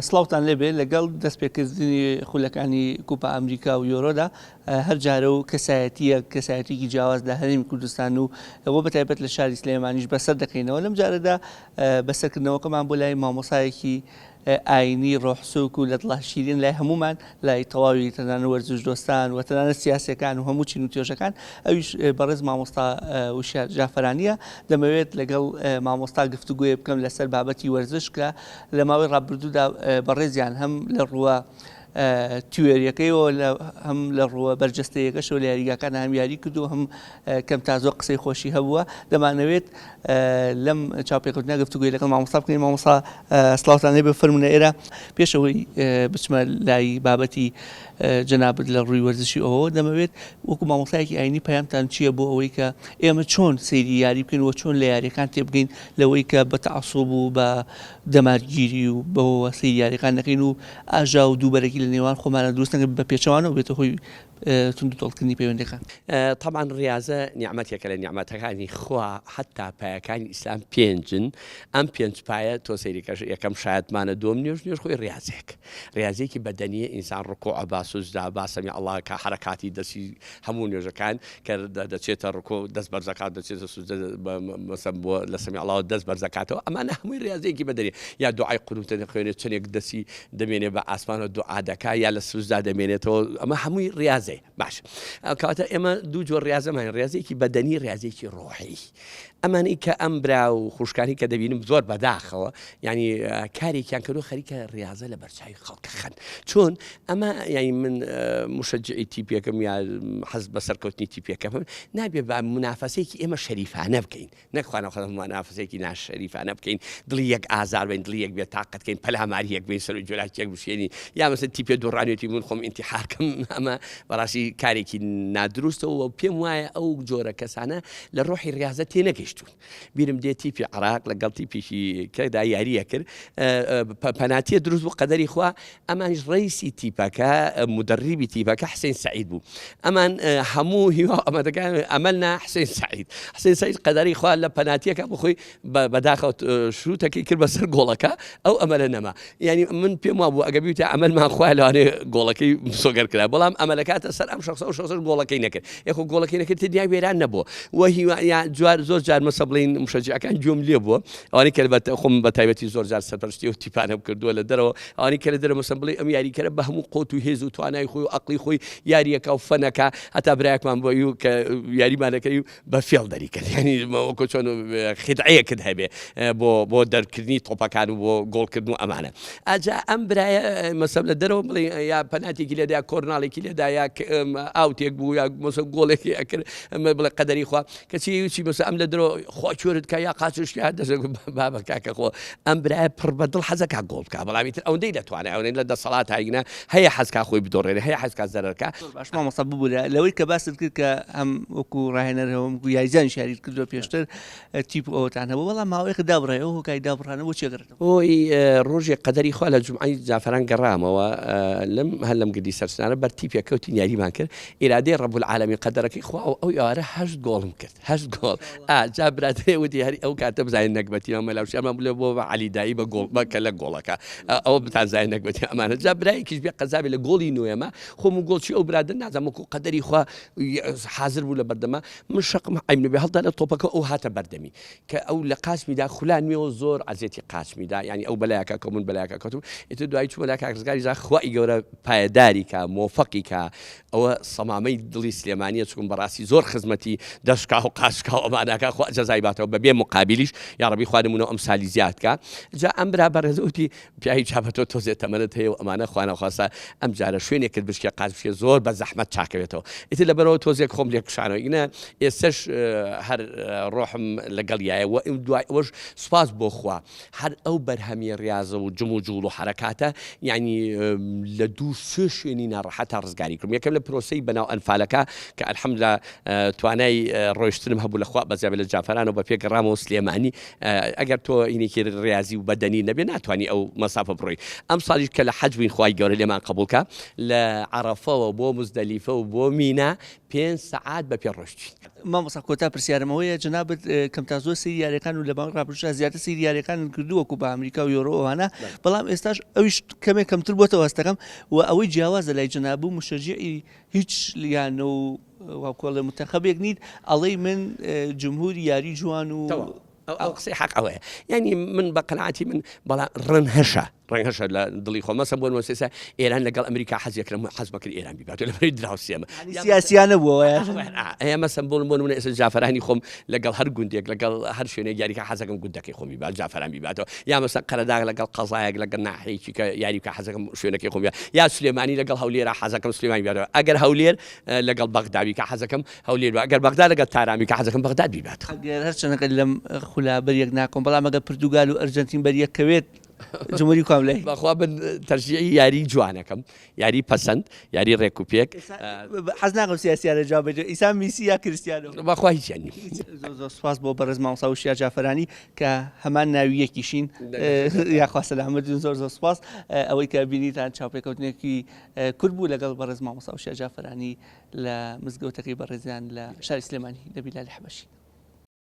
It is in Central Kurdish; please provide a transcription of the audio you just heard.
سڵاوتان لێبێ لەگەڵ دەستپێکردنی خولەکانی کوپا ئەمریکا و یۆرۆدا هەر جارە و کەسایەتییەک کەسایەتیکی جیاواز لە هەرێمی کوردستان و و بەتایبەت لە شاری سلێمانیش بەسەر دەکەینەوە لەم جارەدا بەسەرکردنەوەکەمان بۆ لای مامۆسایەکی ئاینی ڕۆحسوک و لە دڵا شیرین لای هەمومان لای تەواوی تەنانە وەرزش دۆستان و تەنانەت سیاسیەکان و هەموو چین و توێژەکان ئەویش بەڕێز مامۆستا وشیار جافەرانیە دەمەوێت لەگەڵ مامۆستا گفتوگۆیە بکەم لەسەر بابەتی وەرزش کە لە ماوەی ڕابردوودا بەڕێزیان هەم لە ڕووە تیۆریەکەیەوە هەم لە ڕووە بەرجەستەیەکەشەوە لە یاریگاکان هەم یاری کردو هەم کەم تا زۆر قسەی خۆشی هەبووە دەمانەوێت لەم چاوپێکەوتنە گفتوگۆی لەگەڵ مامۆستا بکەین مامۆستا سڵاوتان لێ بێ فەرموونە ئێرە پێشەوەی بچمە لای بابەتی جەنابت لە ڕووی وەرزشی ئەوەوە دەمەوێت وەکو مامۆستایەکی ئاینی پەیامتان چییە بۆ ئەوەی کە ئێمە چۆن سەیری یاری بکەین و چۆن لە یاریەکان تێبگەین لەوەی کە بە تەعسوب و بە دەمارگیری و بەوەوە سەیری یاریەکان نەکەین و ئاژا و دووبەرەکی لە نێوان خۆمانە دروست نەکەین بە پێچەوانەوە بێتە هۆی توندوتۆڵکردنی پەیوەندیەکان. تەبعەن ڕیازە نیعمەتێکە لە نیعمەتەکانی خوا حەتا پایەکانی ئیسلام پێنجن ئەم پێنج پایە تۆ سەیری کە یەکەم شایەتمانە دووەم نوێژ نوێژ خۆی ڕیازێک ڕیازێکی بەدەنیە ئینسان ڕکوع با سوجدە با سەمی ئەڵڵا کە حەرەکاتی دەستی هەموو نوێژەکان کە دەچێتە ڕکوع دەست بەرزەکات دەچێتە سوجدە مەسەن بۆ لە سەمی ئەڵڵا دەست بەرزەکاتەوە ئەمانە هەمووی ڕیازێکی بەدەنیە یا دوعای قنوتە دەخوێنێت چەندێک دەستی دەمێنێ بە ئاسمانەوە دوعا دەکا یا لە سوجدا دەمێنێتەوە ئەمە هەمووی ڕیازەیە باش کەواتە ئێمە دوو جۆر ڕیازەمان ڕیازێکی بەدەنی ڕیازێکی ڕۆحی ئەمانەی کە ئەم برا و خوشکانی کە دەبینم زۆر بەداخەوە ینی کارێکیان کردو خەریکە ڕیازە لە بەرچاوی خەڵکە خەن چۆن ئەمە ینی من مشەجعی تیپێکم یا حەز بە سەرکەوتنی تیپێکەم نابێ بە منافەسێکی ئێمە شەریفانە بکەین نەک خوانەخواستە مونافەسەیەکی ناشەریفانە بکەین، دڵی یەک ئازار بەین، دڵی یەک بێ تاقەت کەین، پەلاماری یەک بەین، سەر و جۆراکی یەک بشکێنین، یا مەسەلەن تیپێ دوڕانێتی من خۆم ئینتیحار کەم، ئەمە بەڕاستی کارێکی نادروستە و پێم وایە ئەو جۆرە کەسانە لە ڕۆحی ڕیازە تێنەگەیشتوون. بیرم دێ تیپی عێراق لەگەڵ تیپێکی کەدا یارییە کرد، پەناتیە دروست بوو قەدەری خوا ئەمانیش ڕەیسی تیپەکە مدەڕیبی تیپەکە حسین سعید بوو ئەمان هەموو هیوا ئەمەدەکان ئەمەلنا حسین سعید حسین سعید قەدەری خوا لە پەناتیەکە بخۆی بەداخەوە شوتەکەی کرد بەسەر گۆڵەکە ئەو ئەمەلە نەما یعنی من پێم وا بوو ئەگە بیوتە ئەمەلمان خوا لەوانەیە گۆڵەکەی مسۆگەر کرا بەڵام ئەمەلەکاتە سەر ئەم شخصە و شخصەش گۆڵەکەی نەکرد یەخۆ گۆڵەکەی نەکرد تدیا وێران نەبوو و هیوا جوار زۆر جار مەسە بڵین مشەجعەکان گوێم لێ بووە ئەوانەی کە بە خۆم بە تایبەتی زۆر جار سەرپەرشتی ئەو تیپانەم کردووە لە دەرەوە ئەوانەی کە لە دەرەوە مەسەن بڵێ ئەم یاریکەرە بە هەموو قوت و هێز و توانای خۆی و ئەقڵی خۆی یاریەکە و فەنەکە هەتا برایەکمان بۆ و کە یاریمانەکەی و بە فێڵ دەری کرد یعنی وەکو چۆن خدعەیەکت هەبێ بۆ بۆ دەرکردنی تۆپەکان و بۆ گۆڵکردن و ئەمانە ئەجا ئەم برایە مەسەب لە دەرەوە بڵێ یا پەناتێکی لێدا کۆرناڵێکی لێدا یا ئاوتێک بوو یا مەسە گۆڵێکی ئەکرد ئەمە بڵێ قەدەری خوا کەچی وتی مەسە ئەم لە درۆ خوا کوێرت کا یا قاچش یا دەزێ بابە کاکە خۆ ئەم برایە پڕ بە دڵ حەزەکا گۆڵ بکا بەڵام ئیتر ئەوەندەی لە توانای ئەوەندەی لە دەسەڵات هایگنا هەیە حەزکا خۆی بدۆڕێنێ هەیە حەزکا زەرەرکا. زۆر باش مامۆستا ببورە لەوەی کە باست کرد کە هەم وەکو ڕاهێنەر هەم وەکو یاریزانیش یاریت کردووە پێشتر تیپ و ئەوەتان هەبوو بەڵام ماوەیەک دابڕای ئەو هۆکاری دابڕانە بۆ چی ئەگەڕێتەوە؟ هۆی ڕۆژێک قەدەری خوا لە جومعەی جافەران گەڕامەوە لەم هەر لەم گردی سەرچنارە بەر تیپێک کەوتین یاریمان کرد ئیرادەی رب العالمین قەدەرەکەی خوا و ئەو ئێوارە هەشت گۆڵم کرد هەشت گۆڵ ئا جا برادەرێ وتی هەر ئەو کاتە بزانین نەگبەتیمان مەلا وشیارمان بلێ بۆ بە عەلی دایی بە گۆڵ بە کەلە گۆڵەکە ئەوە بتانزانین نەگبەتی ئەمانە جا برایەکیش بێ قەزابێ لە گۆڵی نۆیەمە خۆم و گۆڵچی ئەو برادەر نازانم وەکو قەدەری خوا حازر بوو لە بەردەما من شەقم عەیب نەبێ هەڵدا لە تۆپەکە ئەو هاتە بەردەمی کە ئەو لە قاچمیدا خولانمیەوە زۆر عەزێتی قاچمیدا یانی ئەو بەلایەکە کە من بەلایەکە کەوتم ئیتر دوایی چوومە لای کاک ڕزگاری جا خوای گەورە پایەداری کا مۆفەقی کا ئەوە سەمامەی دڵی سلێمانیە چکم بەڕاستی زۆر خزمەتی دەشکا و قاچکا و ئەمانەکە خوا جەزای باتەوە بەبێ مقابلیش یاڕەبی خوا نمونە ئەم سالی زیاد کا جا ئەم برا بەڕێزە وتی پیاوی چا بە تۆ تۆزێ تەمەنت هەیە و ئەمانە خوانەخواستە ئەم جارە شوێنێکت بشکێ قاچ بشکێ زۆر بە زەحمەت چاکەوێتەوە ئیتر لەبەرەوە تۆزێک خۆم لێ کشانەوە ئینە ئێستەش هەر ڕۆحم لەگەڵ یایە و دوای ئەوەش سوپاس بۆ خوا هەر ئەو بەرهەمی ڕیازە و جم و جوڵ و حەرەکاتە یعنی لە دوو سێ شوێنی ناڕەحەتا ڕزگاری کردم یەکەم لە پرۆسەی بەناو ئەنفالەکە کە الحمدلله توانای ڕۆیشتنم هەبوو لە خوا بەزیابێ لە جام. جافەرانەوە بە پێ گەڕامەوە سلێمانی. ئەگەر تۆ هینێکی ڕیازی و بەدەنی نەبێ ناتوانی ئەو مەسافە بڕۆی. ئەمساڵیش کە لە حەج بووین خوای گەورە لێمان قەبوڵ کا لە عەڕەفەوە بۆ موزدەلیفە و بۆ مینا پێنج سەعات بە پێ ڕۆشتین. مامۆستا کۆتا پرسیارم ئەوەیە جەنابت کەم تا زۆر سەیری یاریەکان و لە ماوەی ڕابردووشدا زیاتر سەیری یاریەکانت کردووە وەکو بە ئەمریکا و یۆرۆ ئەوانە بەڵام ئێستاش ئەویش کەمێک کەمتر بۆتەوە هەستەکەم و ئەوەی جیاوازە لای جەناب و مشەجیعی هیچ یانە و واکۆڵێ منتەخەبێک نیت ئەڵێی من جمهوری یاری جوان و ئەو قسەی حەق ئەوەیە یعنی من بە قەناعەتی من بەڵام ڕەنگ هەشە ڕەنگ هەشە لە دڵی خۆم مەسەن بۆ نموونە ئێستا ئێران لەگەڵ ئەمریکا حەزێکرم حەز بەکرد ئێران بیبات لە بەری دراوسێمە سیاسیانە بووە ئەیە مەسەن بۆ بۆ نموونە ئێستا جافەرانی خۆم لەگەڵ هەر گوندێک لەگەڵ هەر شوێنێک یاریکە حەزەکەم گوندەکەی خۆم بیبات جافەران بیباتەوە یا مەسەن قەرەداغ لەگەڵ قەزایەک لەگەڵ ناحیەیەکی کە یاری بکە حەزەکەم شوێنەکەی خۆم یا سلێمانی لەگەڵ هەولێرا حەزەکەم سلێمانی بیباتەوە ئەگەر هەولێر لەگەڵ بەغدا بی کە حەزەکەم هەولێر بێ ئەگەر بەغدا لەگەڵ تاران بی کە حەزەکەم بەغداد بیبات. ئەگەر هەرچەندەکە لەم خولە بەریەک ناکەون بەڵام ئەگەر پرتوگال و ئەرجەنتین بەریەک کەوێت جمهوری کوام لای؟ بەخوا من تەرجیعی یاری جوانەکەم یاری پەسەند یاری ڕێک و پێک. حەز ناکەم سیاسیانە جواب بدەیت ئیسا میسی یا کریستیانۆ؟ بەخوا هیچیان نیم. زۆر زۆر سوپاس بۆ بەڕێز مامۆستا وشیار جافەرانی کە هەمان ناوی یەکیشین یاخوا سەلامەت بن زۆر زۆر سوپاس ئەوەی کە بینیتان چاوپێکەوتنێکی کورت بوو لەگەڵ بەڕێز مامۆستا وشیار جافەرانی لە مزگەوتەکەی بەڕێزیان لە شاری سلێمانی لە بیلالی حەبەشی.